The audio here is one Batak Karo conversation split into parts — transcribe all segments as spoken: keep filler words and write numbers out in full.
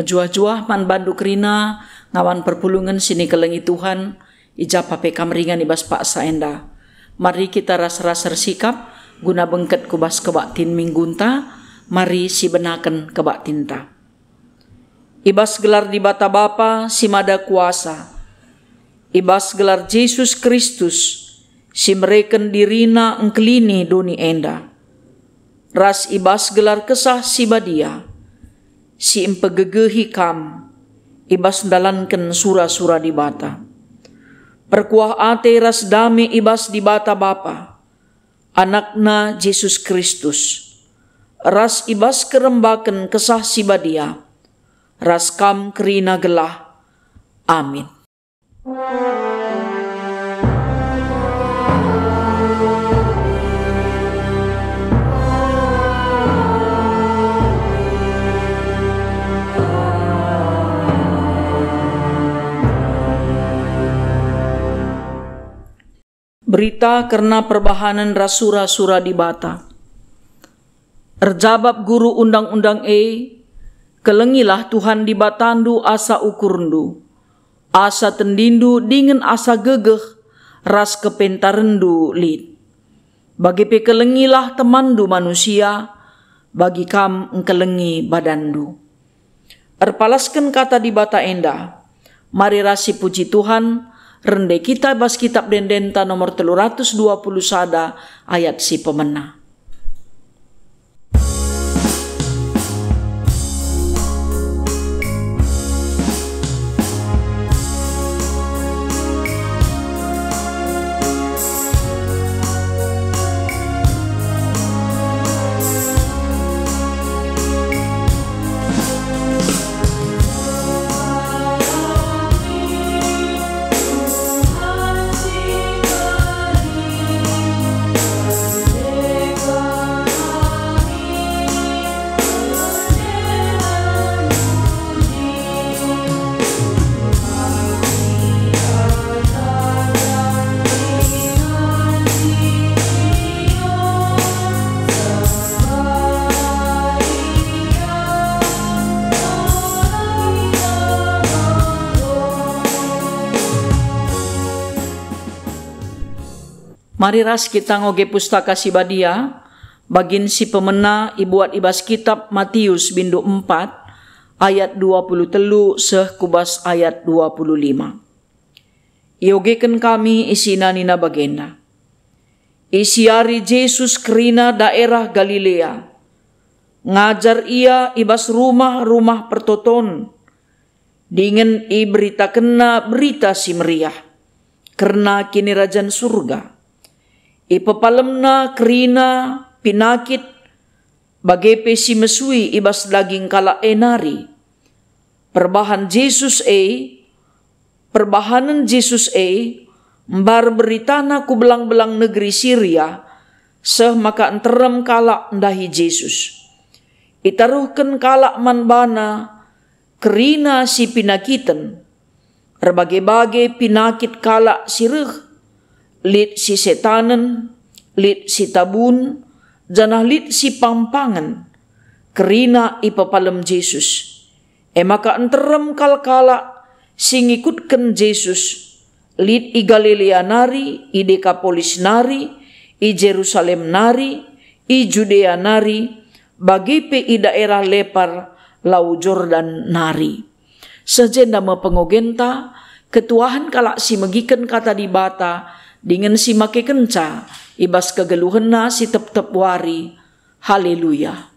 Juah-juah man bandu kerina ngawan perpulungen si nikelengi Tuhan, i ja pe kam ringan i bas paksa enda. Mari kita ras-ras ersikap, guna bengket ku bas kebaktin minggunta. Mari sibenaken kebaktinta. I bas gelar Dibata Bapa si Mada Kuasa, i bas gelar Jesus Kristus si mereken diriNa engkelini doni enda, ras i bas gelar Kesah Si Badia si mpegegehi kam i bas ndalanken sura-sura Dibata. Perkuah ate ras dame i bas Dibata Bapa, AnakNa Jesus Kristus, ras i bas kerembaken Kesah Si Badia, ras kam kerina gelah. Amin. Berita kerna perbahanen ras sura-sura Dibata. Erjabap guru Undang-undang e, "Kelengilah Tuhan Dibatandu asa ukurndu, asa tendindu dingen asa gegeh ras kepentarenndu lit. Bage pe kelengilah temanndu manusia, bagi kam engkelengi badanndu." Erpalasken kata Dibata enda, mari ras sipuji Tuhan, rende kita bas Kitab Ende-endenta nomor telu ratus dua puluh sada, ayat si pemena. Mari ras kita ngoge Pustaka Si Badia, bagin si pemena ibuat i bas Kitab Matius bindu empat, ayat dua puluh telu seh ku bas ayat dua puluh lima. Iogeken kami isina nina bagenda, "Isiari Jesus kerina daerah Galilea. Ngajar Ia i bas rumah-rumah pertoton, dingen iberitakenNa Berita Si Meriah kerna Kinirajan Surga. IpepalemNa kerina pinakit bage pe si mesui i bas daging kalak e nari." Perbahan Jesus e, perbahanen Jesus e mbar beritana ku belang-belang negeri Siria, seh maka nterem kalak ndahi Jesus. Itaruhken kalak man baNa kerina si pinakiten. Erbage-bage pinakit kalak si reh, lit si setanen, lit si tabun, janah lit si pampangen. Kerina ipepalem Jesus. E maka nterem kal kalak si ngikutken Jesus, lit i Galilea nari, i Dekapolis nari, i Jerusalem nari, i Judea nari, bage pe i daerah lepar Lau Jordan nari. Seh jenda me pengogenta, ketuahen kalak si megiken kata Dibata dingen si makekenca i bas kegeluhenna si tep-tep wari. Haleluya!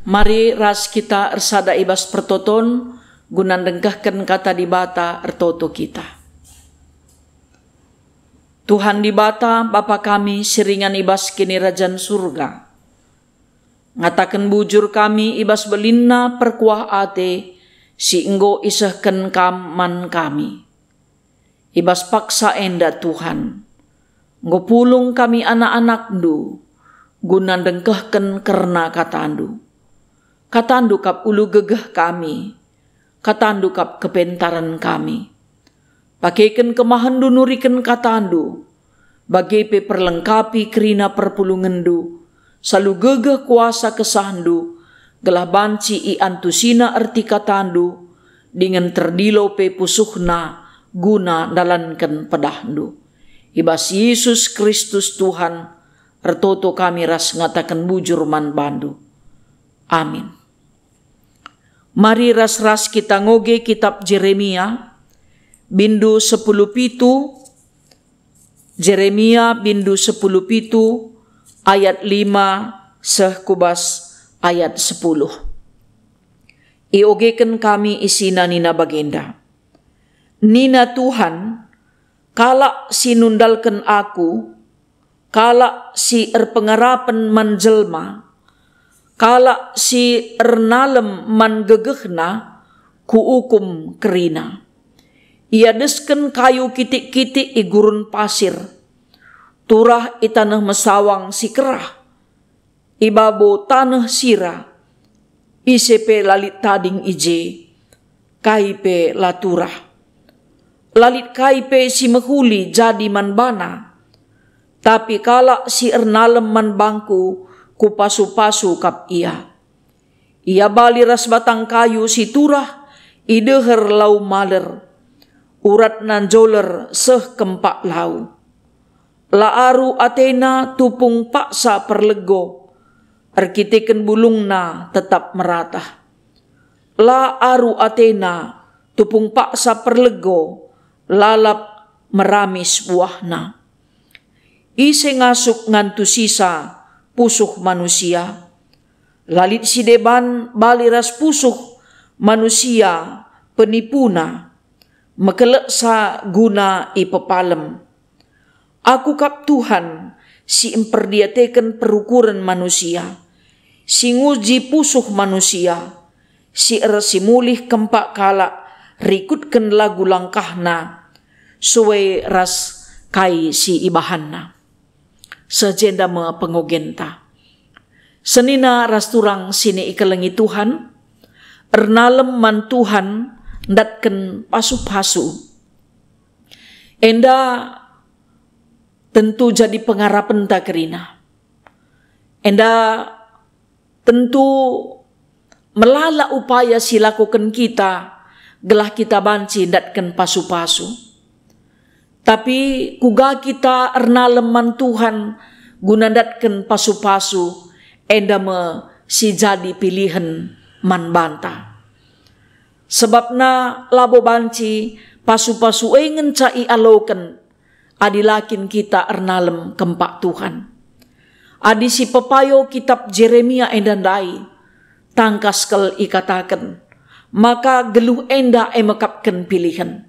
Mari ras kita ersada i bas pertoton, guna ndengkehken kata Dibata ertoto kita. Tuhan Dibata, Bapa kami si ringan i bas Kinirajan Surga, ngataken bujur kami i bas belinna perkuah ate si enggo isehken Kam man kami. I bas paksa enda, Tuhan, Enggo pulung kami anak-anakndu, guna ndengkehken kerna katandu. Katandu kap ulu gegeh kami, katandu kap kepentaren kami. Pakeken kemahenndu nuriken katandu, bage pe perlengkapi kerina perpulungenndu, salu gegeh kuasa kesahndu, gelah banci iantusina erti katandu, dingen terdilo pe pusuhna guna ndalanken pedahndu. I bas Yesus Kristus Tuhan, ertoto kami ras ngataken bujur man bandu. Amin. Mari ras-ras kita ngoge kitab Jeremia, bindu sepuluh pitu, Jeremia bindu sepuluh pitu ayat lima seh ku bas ayat sepuluh. Iogeken kami isina nina bagenda, "Nina Tuhan, kalak si nundalken Aku, kalak si erpengarapen man jelma, kalak si ernalem man gegehna, Kuukum kerina. Iadesken kayu kitik-kitik i gurun pasir, turah i taneh mesawang si kerah, i babo taneh sira, ise pe la lit tading i je, kai pe la turah. La lit kai pe si mehuli jadi man bana. Tapi kalak si ernalem man bangKu, Kupasu-pasu kap ia. Ia bali ras batang kayu si turah i deher lau maler, uratna njoler seh kempak lau. La aru atena tupung paksa perlego, erkiteken bulungna tetap meratah. La aru atena tupung paksa perlego, lalap meramis buahna. Ise ngasup ngantusisa pusuh manusia? La lit si deban bali ras pusuh manusia penipuna, mekeleksa guna ipepalem. Aku kap Tuhan si mperdiateken perukuren manusia, si nguji pusuh manusia, si ersimulih kempak kalak rikutken lagu langkahna, sue ras kai si ibahanna." Seh jenda me pengogenta. Senina ras turang si ikelengi Tuhan, ernalem man Tuhan ndatken pasu-pasu. Enda tentu jadi pengarapenta kerina. Enda tentu melala upaya si lakoken kita gelah kita banci ndatken pasu-pasu. Tapi kuga kita ernalem man Tuhan guna ndatken pasu-pasu, enda me si jadi pilihen man banta. Sebabna labo banci pasu-pasu e ngenca ialoken adi la kin kita ernalem kempak Tuhan. Adi sipepayo kitab Jeremia enda ndai, tangkas kal ikataken, maka geluh enda e mekapken pilihen.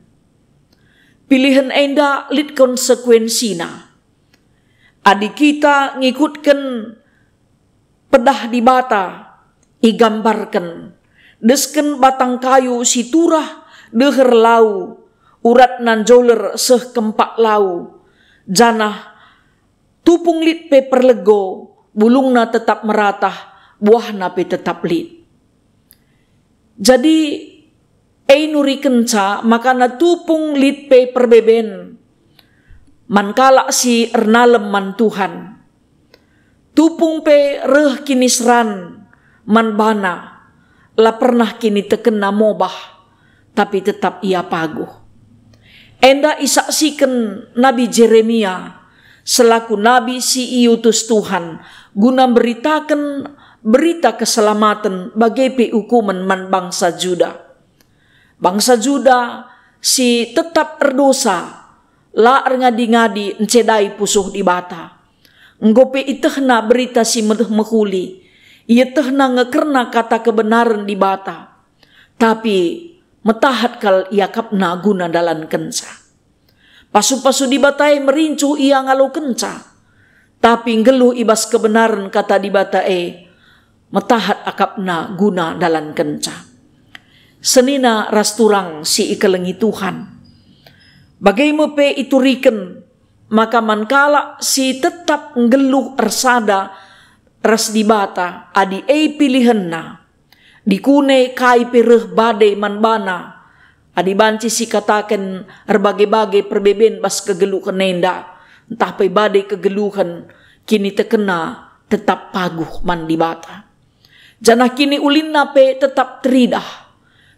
Pilihen enda lit konsekuensina. Adi kita ngikutken pedah Dibata igambarken, desken batang kayu si turah deher lau, uratna njoler seh kempak lau, janah tupung lit pe perlego, bulungna tetap meratah, buahna pe tetap lit. Jadi, e nurikenca makana tupung lit pe perbeben man kalak si ernalem man Tuhan. Tupung pe reh kiniseran man bana, la pernah kinitekenna mobah, tapi tetap ia paguh. Enda isaksiken Nabi Jeremia selaku nabi si iutus Tuhan guna mberitaken berita keselamaten bage pe ukumen man bangsa Juda. Bangsa Juda si tetap erdosa, la erngadi-ngadi ncedai pusuh Dibata. Enggo pe itehna berita si meh-, mehuli, ietehna nge kerna kata kebenaren Dibata. Tapi metahat kal iakapna guna ndalankenca. Pasu-pasu Dibata e merincuh ia ngalokenca, tapi nggeluh i bas kebenaren kata Dibata e, metahat akapna guna ndalankenca. Senina ras turang si ikelengi Tuhan, bage me pe ituriken maka man kalak si tetap nggeluh ersada ras Dibata, adi e pilihenna, dikune kai pe reh bade man bana, adi banci sikataken erbage-bage perbeben bas kegeluhen enda, ntah pe bade kegeluhen, kinitekenna tetap paguh man Dibata. Janah kiniulinna pe tetap teridah,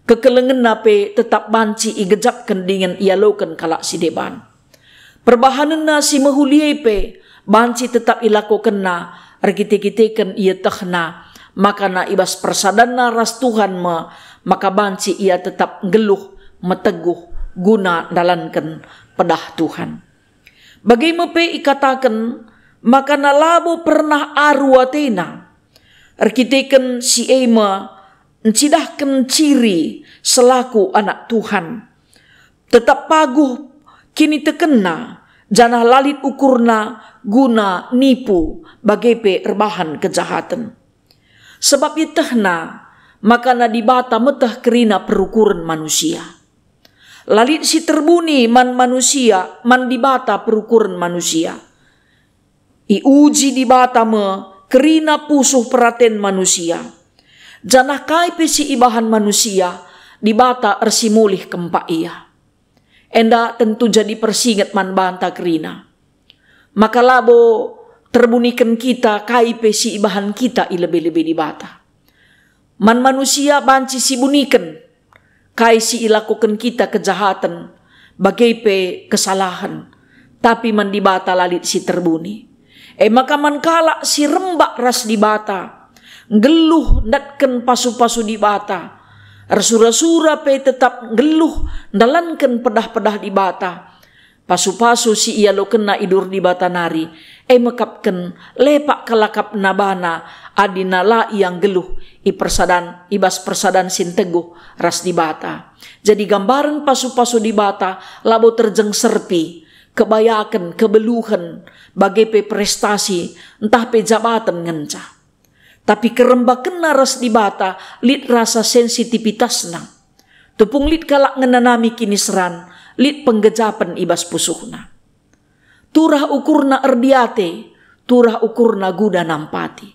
kekelengenna pe tetap banci igejapken dingen ialoken kalak si deban. Perbahanenna si mehuli e pe banci tetap ilakokenna erkite-kiteken ietehna, maka na i bas persadanna ras Tuhan me maka banci ia tetap nggeluh meteguh guna ndalanken pedah Tuhan. Bage me pe ikataken maka na labo pernah aru atena. Erkiteken si e me ncidahken ciri selaku anak Tuhan. Tetap paguh kinitekenna, janah la lit ukurna guna nipu bage pe erbahan kejahaten. Sebab ietehna maka na Dibata meteh kerina perukuren manusia. La lit si terbuni man manusia, man Dibata perukuren manusia. Iuji Dibata me kerina pusuh peraten manusia. Janah kai pe si ibahan manusia, Dibata ersimulih kempak ia. Enda tentu jadi persinget man banta kerina. Maka labo terbuniken kita kai pe si ibahan kita i lebe-lebe Dibata. Man manusia banci sibuniken kai si ilakoken kita kejahaten, bage pe kesalahen, tapi man Dibata la lit si terbuni. E maka man kalak si rembak ras Dibata, nggeluh ndatken pasu-pasu Dibata, ersura-sura pe tetap nggeluh ndalanken pedah-pedah Dibata, pasu-pasu si ialokenna i dur Dibata nari, e mekapken lepak kelakapna bana adi na la ia nggeluh i persadan, i bas persadan si nteguh ras Dibata. Jadi gambaren pasu-pasu Dibata labo terjeng serpi, kebayaken, kebeluhen, bage pe prestasi, ntah pe jabaten ngenca. Tapi kerembakenna ras Dibata lit rasa sensitivitasna. Tupung lit kalak ngenanami kiniseran, lit penggejapen i bas pusuhna. Turah ukurna erdiate, turah ukurna guna nampati.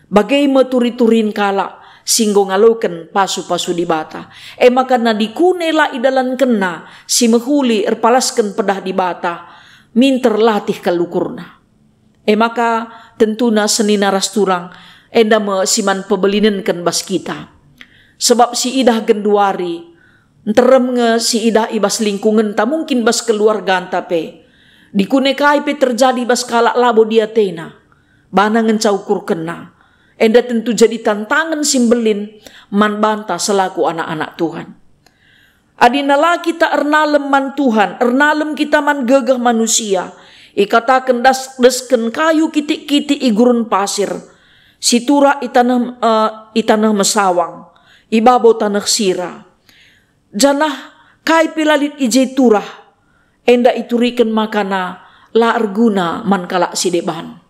Bage me turi-turin kalak si enggo ngaloken pasu-pasu Dibata. E maka na dikune la idalankenna si mehuli erpalasken pedah Dibata, minter latih kal ukurna. E maka tentuna senina ras turang enda me si man pebelinenken bas kita. Sebab si idah genduari, nterem nge si idah i bas lingkungenta, mungkin bas keluarganta pe. Dikune kai pe terjadi bas kalak labo diatena, bana ngenca ukurkenna. Enda tentu jadi tantangen si mbelin man banta selaku anak-anak Tuhan. Adi nala kita ernalem man Tuhan, ernalem kita man gegeh manusia, ikataken das-, desken kayu kitik-kitik i gurun pasir, si turah i taneh, eh, i taneh mesawang, i babo taneh sira. Janah kai pe la lit i je turah, enda ituriken maka na la erguna man kalak si deban.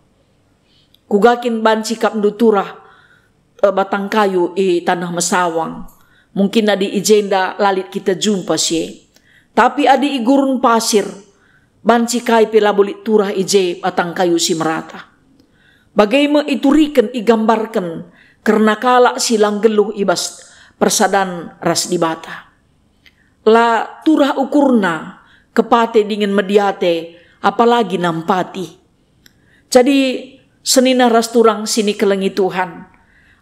Kuga kin banci kap ndu turah, e, batang kayu i taneh mesawang? Mungkin adi i jenda la lit kita jumpa si e. Tapi adi i gurun pasir, banci kai pe labo lit turah i je batang kayu si merata. Bage me ituriken, igambarken kerna kalak si la nggeluh i bas persadan ras Dibata. La turah ukurna, kepate dingen mediate, apalagi nampati. Jadi, senina ras turang si nikelengi Tuhan,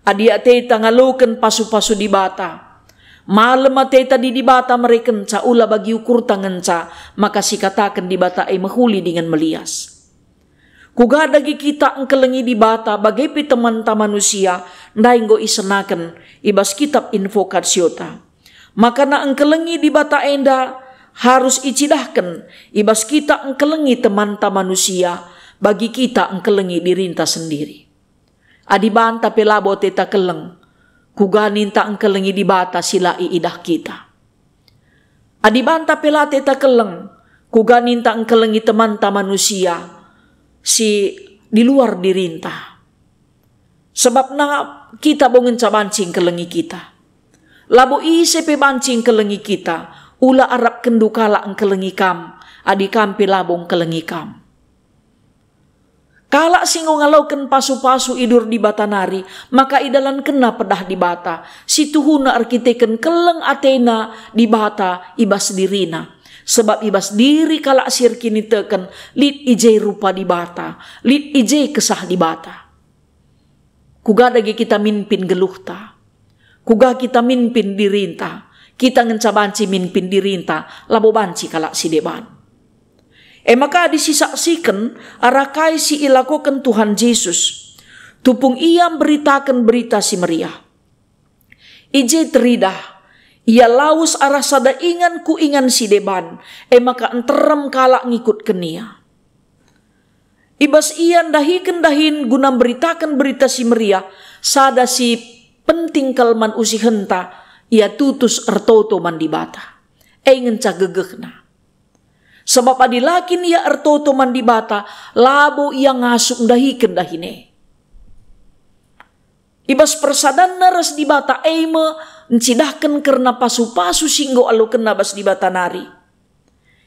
adi ateta ngaloken pasu-pasu Dibata, malem ateta di Dibata merekenca, ula bagi ukurta ngenca, maka sikataken Dibata e mehuli dingen melias. Kuga dage kita engkelengi Dibata bage pe temanta manusia, ndai enggo isenaken i bas kitab Invocatiota. Maka na engkelengi Dibata enda harus icidahken i bas kita engkelengi temanta manusia, bagi kita engkelengi dirinta sendiri. Adi banta pe labo ateta keleng, kuga ninta engkelengi Dibata si la iidah kita? Adi banta pe la ateta keleng, kuga ninta engkelengi temanta manusia si di luar dirinta? Sebabna kita bo ngenca banci engkelengi kita. Labo ise pe banci engkelengi kita, ula arapkenndu kalak engkelengi kam, adi kam pe labo ngkelengi kam. Kalak si enggo ngaloken pasu-pasu i dur Dibata nari, maka idalankenna pedah Dibata, si tuhuna erkiteken keleng atena Dibata i bas dirina. Sebab i bas diri kalak si erkiniteken lit i je rupa Dibata, lit i je kesah Dibata. Kuga dage kita minpin geluhta? Kuga kita minpin dirinta? Kita ngenca banci minpin dirinta, labo banci kalak si deban. E maka adi sisaksiken arah kai si ilakoken Tuhan Jesus, tupung Ia mberitaken Berita Si Meriah. I je teridah, Ia lawes arah sada ingan ku ingan si deban, e maka nterem kalak ngikutken Ia. I bas Ia ndahiken dahin guna mberitaken Berita Si Meriah, sada si penting kal man usihenta, Ia tutus ertoto man Dibata. E ngenca gegehna. Sabap adi la kin Ia ertoto man Dibata, labo Ia ngasup ndahiken dahin e. I bas persadanna ras Dibata e me ncidahken kerna pasu-pasu si enggo alokenna bas Dibata nari.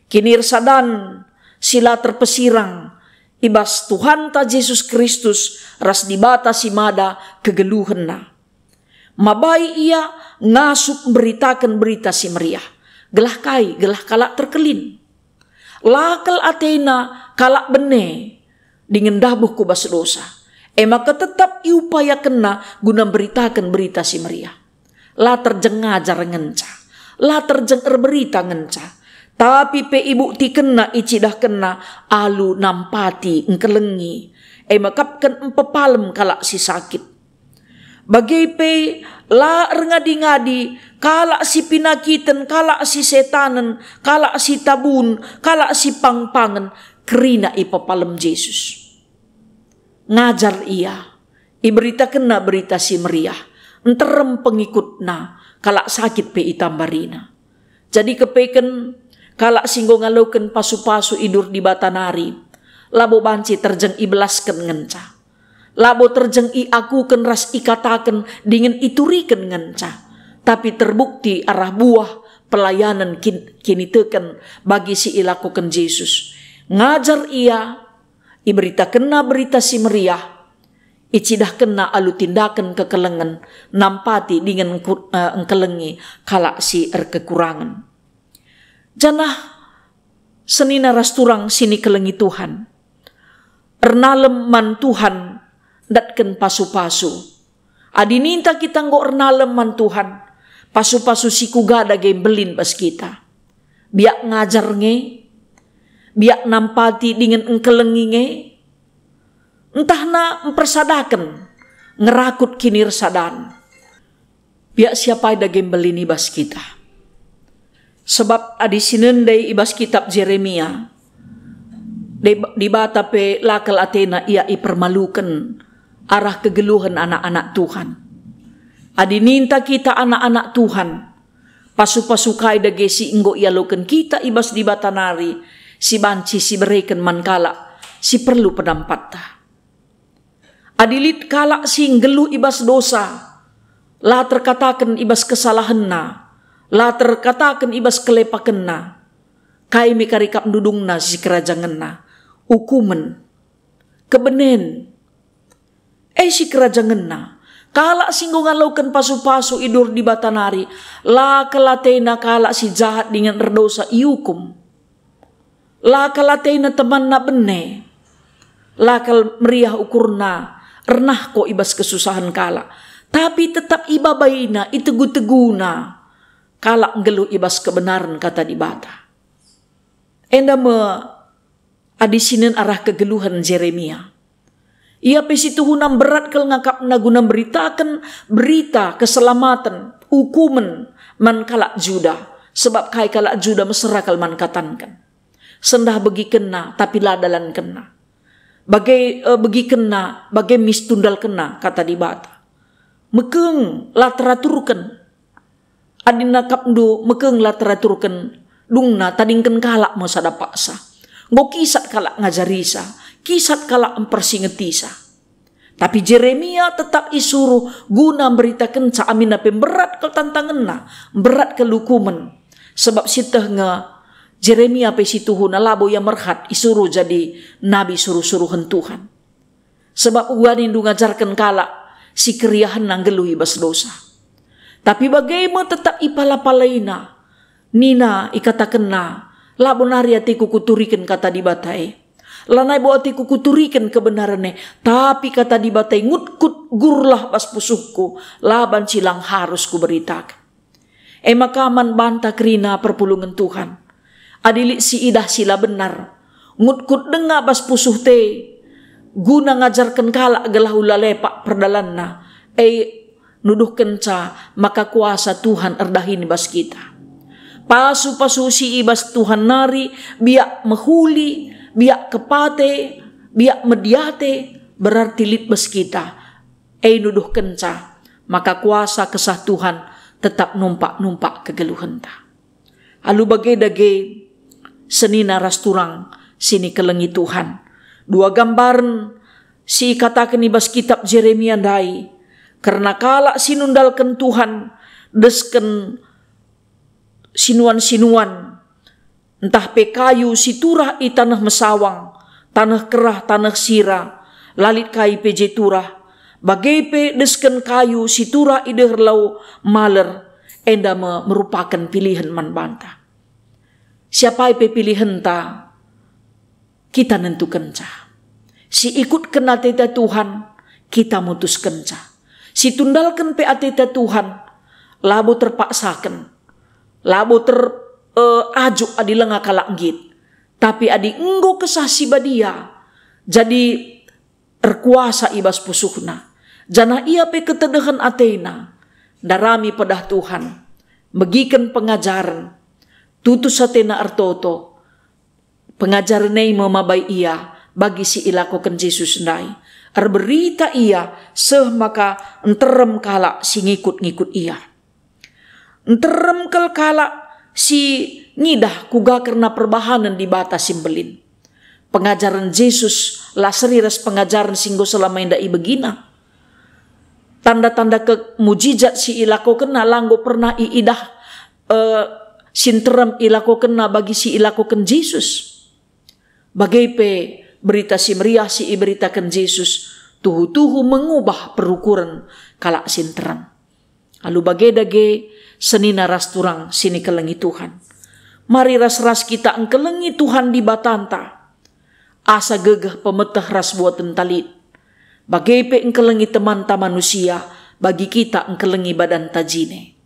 Kinirsadan si la terpesirang i bas Tuhanta Jesus Kristus ras Dibata si mada kegeluhenna. Mabai Ia ngasup mberitaken Berita Si Meriah. Gelah kai? Gelah kalak terkelin. La kal atena kalak bene dingen ndabuh ku bas dosa. E maka tetap iupayakenna guna mberitaken Berita Si Meriah. La terjeng ngajar ngenca, la terjeng erberita ngenca, tapi pe ibuktikenna, icidahkenna alu nampati, engkelengi, e maka kin mpepalem kalak si sakit. Bage pe la erngadi-ngadi kalak si pinakiten, kalak si setanen, kalak si tabun, kalak si pang-pangen, kerina ipepalem Jesus. Ngajar Ia, iberitakenna Berita Si Meriah, nterem pengikutna, kalak sakit pe itambarina. Jadi kepeken kalak si enggo ngaloken pasu-pasu i dur Dibata nari, labo banci terjeng ibelasken ngenca. Labo terjeng iakuken ras ikataken dingen ituriken ngenca, tapi terbukti arah buah pelayanen kin-, kiniteken bagi si ilakoken Jesus. Ngajar Ia, iberitakenna Berita Si Meriah, icidahkenna alu tindaken kekelengen, nampati dingen engku-, eh, engkelengi kalak si erkekurangen. Janah senina ras turang si nikelengi Tuhan, ernalem man Tuhan ndatken pasu-pasu. Adi ninta kita enggo ernalem man Tuhan, pasu-pasu si kuga dage mbelin bas kita? Biak ngajar nge? Biak nampati dingen engkelengi nge? Ntahna mpersadaken, ngerakut kinirsadan? Biak si apai dage mbelin i bas kita? Sebab adi si nende i bas kitap Jeremia, Dib-, Dibata pe la kal atena Ia ipermaluken arah kegeluhen anak-anak Tuhan. Adi ninta kita anak-anak Tuhan, pasu-pasu kai dage si enggo ialoken kita i bas Dibata nari si banci sibereken man kalak si perlu penampatta? Adi lit kalak si nggeluh i bas dosa, la terkataken i bas kesalahenna, la terkataken i bas kelepakenna, kai me kari kap ndudungna sikerajangenna? Ukumen, kebenen. E sikerajangenna, kalak si enggo ngaloken pasu-pasu i dur Dibata nari, la kal atena kalak si jahat dingen erdosa iukum. La kal atena temanna bene. La kal meriah ukurna, ernah ko i bas kesusahen kalak. Tapi tetap ibabaina, itegu-teguna kalak nggeluh i bas kebenaren Kata Dibata. Enda me adi sinen arah kegeluhen Jeremia. Ia pe si tuhuna mberat kal ngakapna guna mberitaken berita keselamaten, ukumen man kalak Juda, sebab kai kalak Juda mesera kal man katanken. Sendah begikenna, tapi la dalankenna. Bage, eh, begikenna, bage mis tundalkenna Kata Dibata. Mekeng la teraturken. Adi nakapndu mekeng la teraturken, dungna tadingken kalak me sada paksa. Enggo kisat kalak ngajarisa, kisat kalak mpersingetisa. Tapi Jeremia tetap isuruh guna mberitakenca aminna pe mberat kal tantangenna, mberat kal ukumen. Sebab sieteh nge Jeremia pe si tuhuna labo ia merhat isuruh jadi nabi suruh-suruhen Tuhan. Sebab uga nindu ngajarken kalak si keriahenna nggeluh i bas dosa. Tapi bage me tetap ipala-palaina, nina, ikatakenna, "Labo nari ateku kuturiken kata Dibata e. Lanai bo ateku kuturiken kebenaren e, tapi kata Dibata e ngutkut gurlah bas pusuhku, la banci lang harus kuberitaken." E maka man banta kerina perpulungen Tuhan, adi lit si idah si la benar, ngutkut denga bas pusuhta e, guna ngajarken kalak gelah ula lepak perdalanna, e nuduhkenca maka kuasa Tuhan erdahin i bas kita. Pasu-pasu si i bas Tuhan nari biak mehuli, biak kepate, biak mediate, berarti lit bas kita. E nuduhkenca maka kuasa Kesah Tuhan tetap numpak-numpak kegeluhenta. Alu bage dage, senina ras turang si nikelengi Tuhan, dua gambaren si ikataken i bas kitab Jeremia ndai kerna kalak si nundalken Tuhan, desken sinuan-sinuan, ntah pe kayu si turah i taneh mesawang, taneh kerah, taneh sira, la lit kai pe je turah, bage pe desken kayu si turah i deher lau maler, enda me merupaken pilihen man banta. Si apai pe pilihenta, kita nentukenca. Si ikutken ateta Tuhan, kita mutuskenca. Si tundalken pe ateta Tuhan, labo terpaksaken, labo ter, eh, ajuk adi langa kalak nggit. Tapi adi enggo Kesah Si Badia, jadi erkuasa i bas pusuhna, janah ia pe ketedehen atena, ndarami pedah Tuhan, megiken pengajaren, tutus atena ertoto, pengajaren e me mabai ia bagi si ilakoken Jesus ndai. Erberita ia seh maka nterem kalak si ngikut-ngikut ia. Nterem kal kalak si ngidah kuga kerna perbahanen Dibata si mbelin. Pengajaren Jesus la seri ras pengajaren si enggo selama enda ibegina. Tanda-tanda ke-, mujizat si ilakokenna la enggo pernah iidah, eh, si nterem ilakokenna bagi si ilakoken Jesus. Bage pe, Berita Si Meriah si iberitaken Jesus tuhu-tuhu mengubah perukuren kalak si nterem. Alu bage dage, senina ras turang si nikelengi Tuhan, mari ras-ras kita engkelengi Tuhan Dibatanta, asa gegeh pemeteh ras buatenta lit. Bage pe engkelengi temanta manusia, bagi kita engkelengi badanta jine.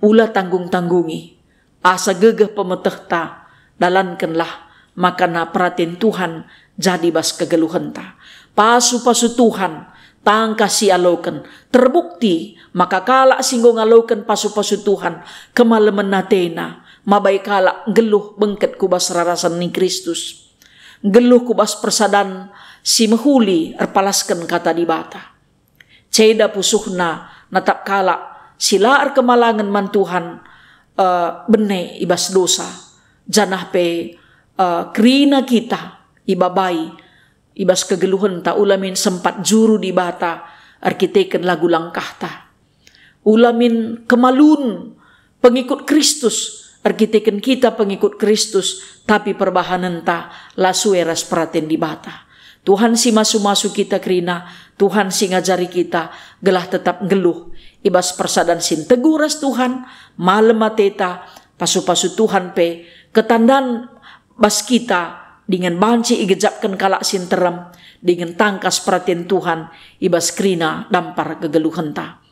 Ula tanggung-tanggungi, asa gegeh pemetehta, dalankenlah maka na peraten Tuhan jadi bas kegeluhenta. Pasu-pasu Tuhan, tangkas sialoken, terbukti maka kalak si enggo ngaloken pasu-pasu Tuhan kemalemen atena, mabai kalak nggeluh bengket ku bas rarasen ni Kristus, nggeluh ku bas persadan si mehuli erpalasken Kata Dibata. Ceda pusuhna natap kalak si la erkemalangen man Tuhan, eh, bene i bas dosa, janah pe, eh, kerina kita ibabai i bas kegeluhenta, ula min sempat juru Dibata erkiteken lagu langkahta. Ula min kemalun pengikut Kristus, erkiteken kita pengikut Kristus, tapi perbahanenta la sue ras peraten Dibata. Tuhan si masu-masu kita kerina, Tuhan si ngajari kita gelah tetap nggeluh i bas persadan si nteguh ras Tuhan, malem ateta, pasu-pasu Tuhan pe ketandan bas kita, dingen banci igejapken kalak si nterem, dingen tangkas peraten Tuhan i bas kerina dampar kegeluhenta.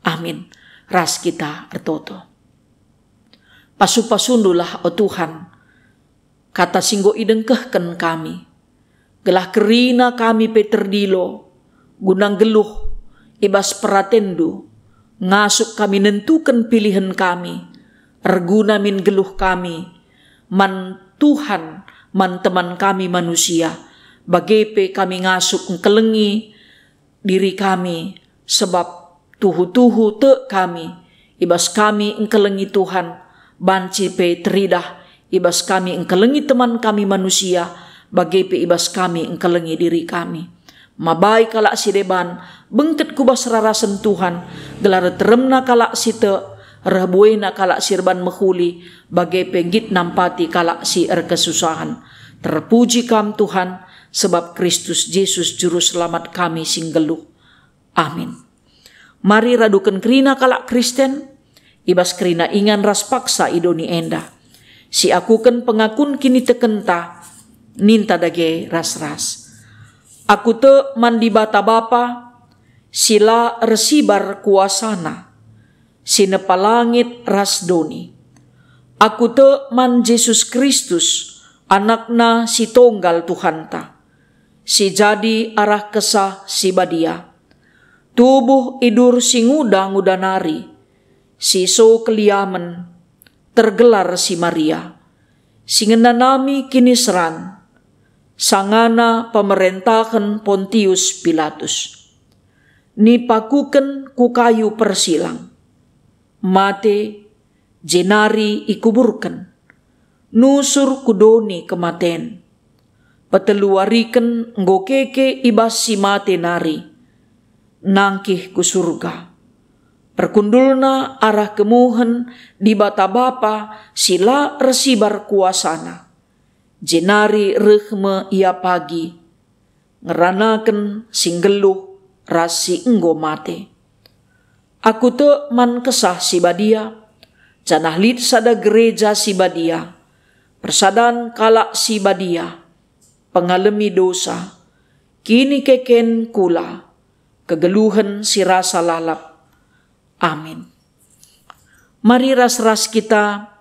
Amin. Ras kita ertoto. Pasu-pasundulah, o Tuhan, kata si enggo idengkehken kami, gelah kerina kami pe terdilo guna nggeluh i bas peratenndu, ngasup kami nentuken pilihen kami, erguna min geluh kami man Tuhan, man teman kami manusia, bage pe kami ngasup engkelengi diri kami, sebab tuhu-tuhu tek kami, i bas kami engkelengi Tuhan, banci pe teridah i bas kami engkelengi teman kami manusia, bage pe i bas kami engkelengi diri kami. Mabai kalak si deban bengket ku bas rarasen Tuhan, gelah erteremna kalak si tek, reh buena kalak si erban mehuli, bage pe nggit nampati kalak si erkesusahen. Terpuji Kam, Tuhan, sebab Kristus Jesus Juru Selamat kami si nggeluh. Amin. Mari raduken kerina kalak Kristen, i bas kerina ingan ras paksa i doni enda. Siakuken pengakun kinitekenta, ninta dage ras-ras. Aku tek man Dibata Bapa, si la ersibar kuasaNa, si nepa langit ras doni. Aku tek man Jesus Kristus, AnakNa si tonggal Tuhanta, si jadi arah Kesah Si Badia. Tubuh idur si nguda-nguda nari, si so keliamen, tergelar si Maria, si ngenanami kiniseran, sangana pemerentahen Pontius Pilatus. Nipakuken ku kayu persilang. Mate, jenari ikuburken. Nusur ku doni kematen. Peteluwariken enggo keke i bas si mate nari. Nangkih ku Surga. Perkundulna arah kemuhen Dibata Bapa si la ersibar kuasaNa. Jenari reh me Ia pagi, ngeranaken si nggeluh ras si enggo mate. Aku tek man Kesah Si Badia, janah lit sada gereja si badia, persadan kalak si badia, pengalemi dosa, kinikeken kula, kegeluhen si rasa lalap. Amin. Mari ras-ras kita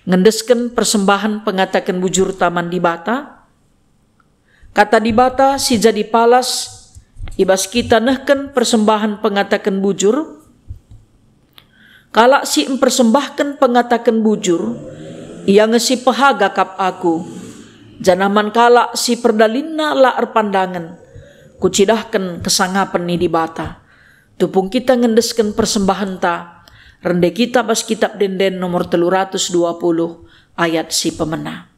ngendesken persembahen pengataken bujurta man Dibata. Kata Dibata si jadi palas i bas kita nehken persembahen pengataken bujur. Kalak si mpersembahken pengataken bujur, ia nge si pehaga kap Aku, janah man kalak si perdalinna la erpandangen, Kucidahken kesangapen ni Dibata. Tupung kita ngendesken persembahenta, rende kita bas Kitab Ende-enden nomor telu ratus dua puluh, ayat si pemena.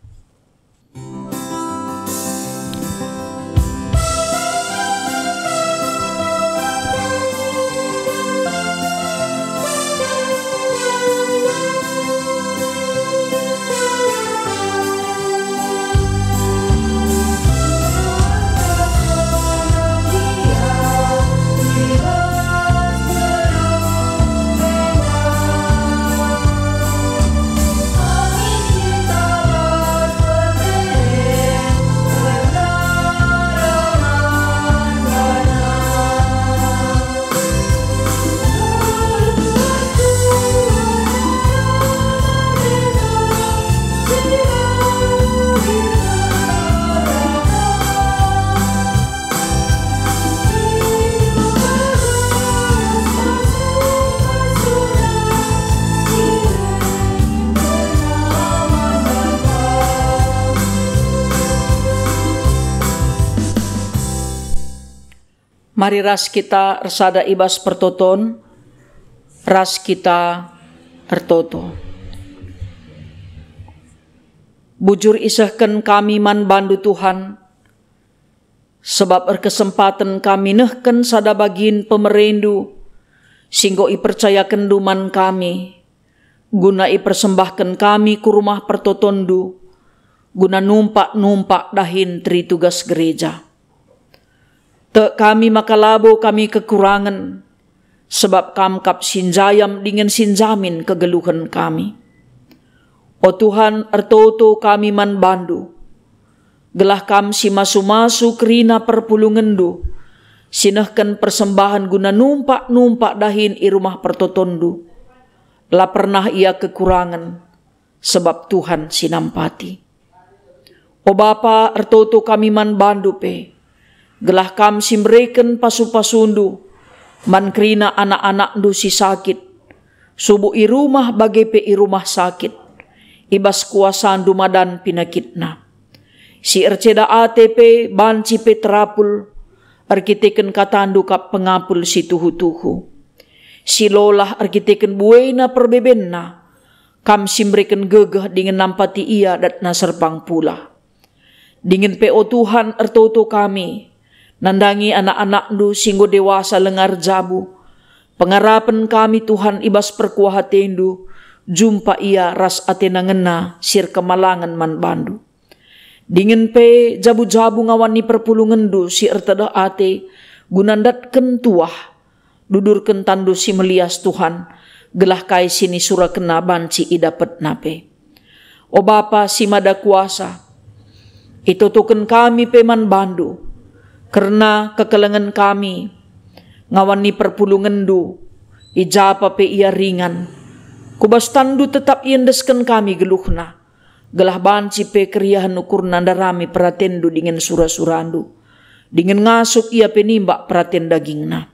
Mari ras kita ersada i bas pertoton, ras kita ertoto. Bujur isehken kami man bandu, Tuhan, sebab erkesempaten kami nehken sada bagin pemerendu si enggo ipercayakenndu man kami, guna ipersembahken kami ku rumah pertotonndu, guna numpak-numpak dahin teri tugas gereja. Tek kami maka labo kami kekurangen, sebab Kam kap si njayam dingen si njamin kegeluhen kami. O Tuhan, ertoto kami man bandu, gelah Kam si masu-masu kerina perpulungenndu, si nehken persembahen guna numpak-numpak dahin i rumah pertotonndu. La pernah ia kekurangen, sebab Tuhan si nampati. O Bapa, ertoto kami man bandu pe, gelah Kam si mbereken pasu-pasundu man kerina anak-anakndu si sakit, subuk i rumah bage pe i rumah sakit, i bas kuasandu madan pinakitna. Si erceda ate pe banci pe terapul, erkiteken katandu kap pengapul si tuhu-tuhu. Si lolah erkiteken buena perbebenna, Kam si mbereken gegeh dingen nampati ia datna serpang pulah. Dingen pe, o Tuhan, ertoto kami, nandangi anak-anakndu si enggo dewasa lenga erjabu, Pengarapen kami, Tuhan, i bas perkuah ateNdu, jumpa ia ras atena ngena si erkemalangen man baNdu. Dingen pe jabu-jabu ngawan ni perpulungenNdu si ertedeh ate guna ndatken tuah, dudurken tanNdu si melias, Tuhan, gelah kai si nisurakenna banci idapetna pe. O Bapa si Mada Kuasa, itotoken kami pe man baNdu, kerna kekelengen kami ngawan ni perpulungenNdu, i ja pe ia ringan. Ku bas tanNdu tetap iendesken kami geluhna, gelah banci pe keriahen ukurna ndarami peratenNdu dingen sura-suraNdu, dingen ngasup ia pe nimbak peraten dagingna.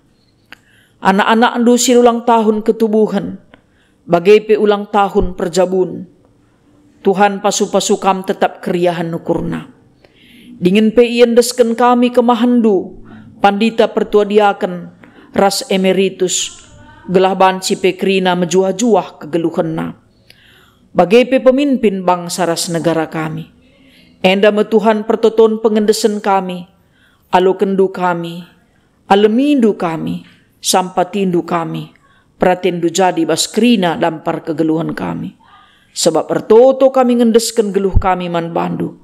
Anak-anakNdu si ulang tahun ketubuhen, bage pe ulang tahun perjabun, Tuhan, pasu-pasu Kam tetap keriahen ukurna. Dingen pe iendesken kami kemahenNdu, Pandita Pertua Diaken ras Emeritus, gelah banci pe kerina mejuah-juah kegeluhenna. Bage pe pemimpin bangsa ras negara kami. Enda me, Tuhan, pertoton pengendesen kami, alokenNdu kami, alemindu kami, sampatindu kami, peratenNdu jadi bas kerina dampar kegeluhen kami. Sabap ertoto kami ngendesken geluh kami man baNdu.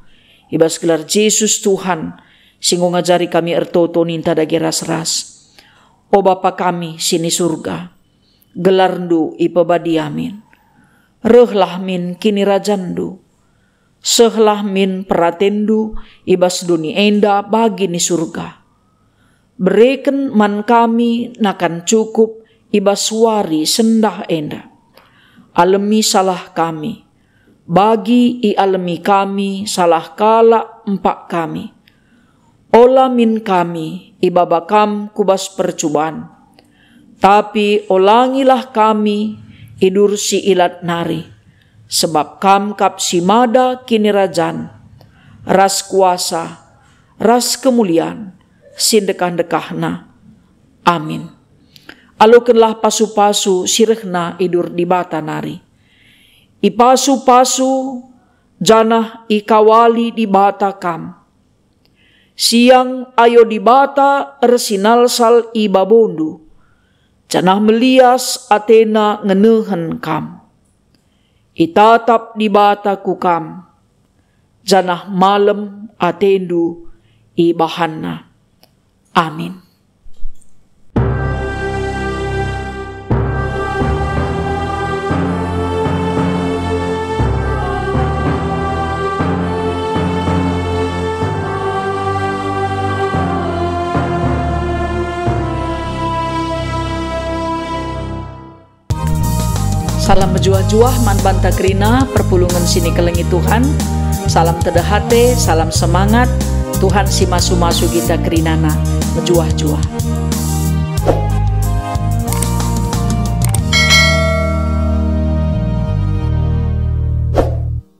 I bas gelar Jesus Tuhan, si enggo ngajari kami ertoto ninta dage ras-ras. O Bapa kami si ni Surga, gelarNdu ipebadia min. Rehlah min kinirajanNdu. Sehlah min peratenNdu i bas doni enda bagi ni Surga. Bereken man kami nakan cukup i bas wari sendah enda. Alemi salah kami, bagi ialemi kami salah kalak empak kami. Ola min kami ibaba Kam ku bas percuban, tapi olangilah kami i bas si ilat nari, sebab Kam kap si mada kinirajan, ras kuasa, ras kemulian, si ndekah-ndekahna. Amin. Alokenlah pasu-pasu si rehna i bas Dibata nari. Ipasu-pasu janah ikawali Dibata kam. Siang ayo Dibata ersinalsal i babondu, janah melias ateNa ngenehen kam. Itatap Dibata ku kam, janah malem atendu ibahanNa. Amin. Salam mejuah-juah man banta kerina perpulungen si nikelengi Tuhan. Salam tedeh ate, salam semangat. Tuhan si masu-masu kita kerinana. Mejuah-juah.